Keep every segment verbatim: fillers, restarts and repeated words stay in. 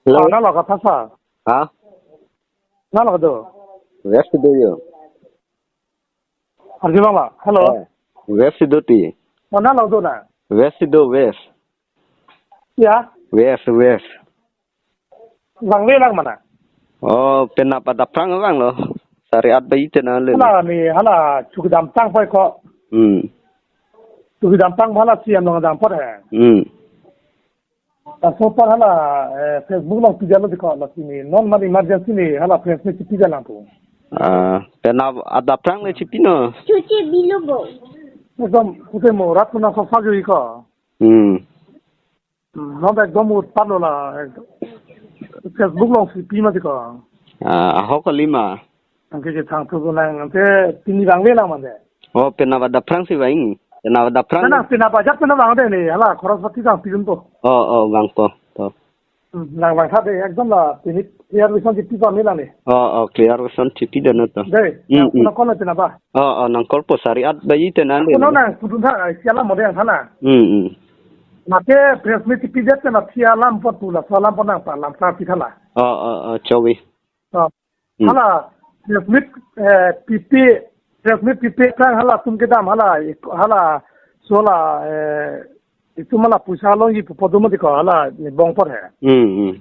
Hello. Ah, nalo kathasa. Ha? Nalo do. West do yo. Arjun Bangla. Hello. Eh, West do ti. Oh, nalo do na. West do, West. Ya. West, West. Vangve lang mana? Oh, penap adapprang vanglo. Sari at baji te nangle. Hala ni, hala chukdamtang pai ko. Hmm. Chukdamtang hala si anong dam pot he. Hmm. Laso apot hala, eh, Facebook along pidetlo ti ko, lasi ni non mar emergency ni hala press meet pidetlang pu. Ah, penap adapprang le chipino. Chuche bilo bo. Ekdom pute mo rat kuna so sa jo iko. Hmm. Hmm, non ekdom utpat lo la, eh, Facebook along si pi ma ti ko. Ah, ahok kali ma. Anke kethang thu nang ante pini vangve lang mande. Oh, penap adapprang si vang. Penap adapprang. Nang penap ajat penap vangve ni, hala khorospati tang pidun po. Oh, oh, vangpo. To. Hmm, nang vangtha de, ekdom la pini clear vision chipi pa me lang ni. Oh, oh, clear vision chipi de no to. De, hmm, nang hmm. Kuna kono penap ba? Oh, oh, nang call po sari at baji te nangle. Kono nang pudun tha, ai, siala mode yang thana. Hmm, hmm. Mate press meet chipidet na thia alam pot pu laso alam pot nang pa alam sa pi thala. Oh, oh, oh, chovi. Oh. Hmm. Hala, press meet, eh, pipi, press meet pipi tang hala atum kedam hala, hala, sola, eh, itum hala puisa longji pu podo ma ti ko hala ni bong por he. Hmm, hmm.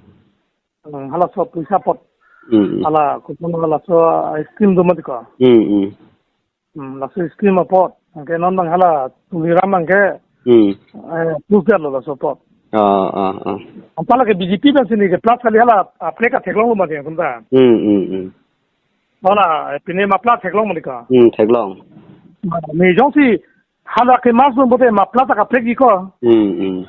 Hmm, hala so puisa pot. Hmm, hmm. Hala, kusun hala so, eh, scheme do ma ti ko. Hmm, hmm. Hmm, laso scheme apot. Anke non bang hala Tuliram anke, hmm. Eh, plus dia lo laso apot. Ah, ah, ah. Anpala ke B J P bang si ni ke plus kali hala, ah, plek atheklong lo ma dia kunta. Hmm, hmm, hmm. Hala, eh, pine mapla theklong ma ti ko. Hmm, theklong. Ni jongsi hala ke mas dun pote mapla ta kaprek ji ko. Hmm, hmm.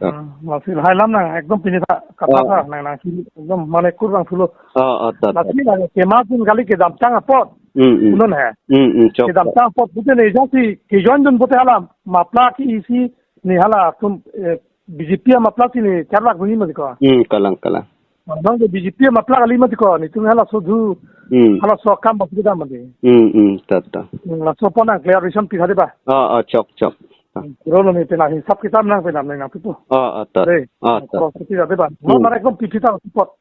Ah. Hmm, masih hai lam nang, ekdom pini ta, kata, oh, ta, nang, nang, si, ekdom mane kur bang thulo. Oh, oh, ta, ta. Lasi nang, ke mas dun kali kedamtang apot. Hmm, hmm. Unon he. Hmm, hmm, chok, chok. Kedamtang apot, pote ni, jongsi, ke join dun pote hala, mapla ke isi, ni hala, tum, eh, B J P mapla si ni, char lakh dun ji ma ti ko. Hmm, kalang, kalang. Bang ke B J P mapla kali ma ti ko, netum hala so dhu, hmm. Hala so kam ba pida mande. Hmm, hmm, ta, ta. Hmm, laso apot nang clarification pi tha de ba. Oh, oh, chok, chok. Ah. Hmm, rolo ni penap hisap kitab nang penap nang pipo. Oh, oh, ta. De, oh, ta. Cross pi tha de ba. Hmm. Non mare ekdom pipi ta support.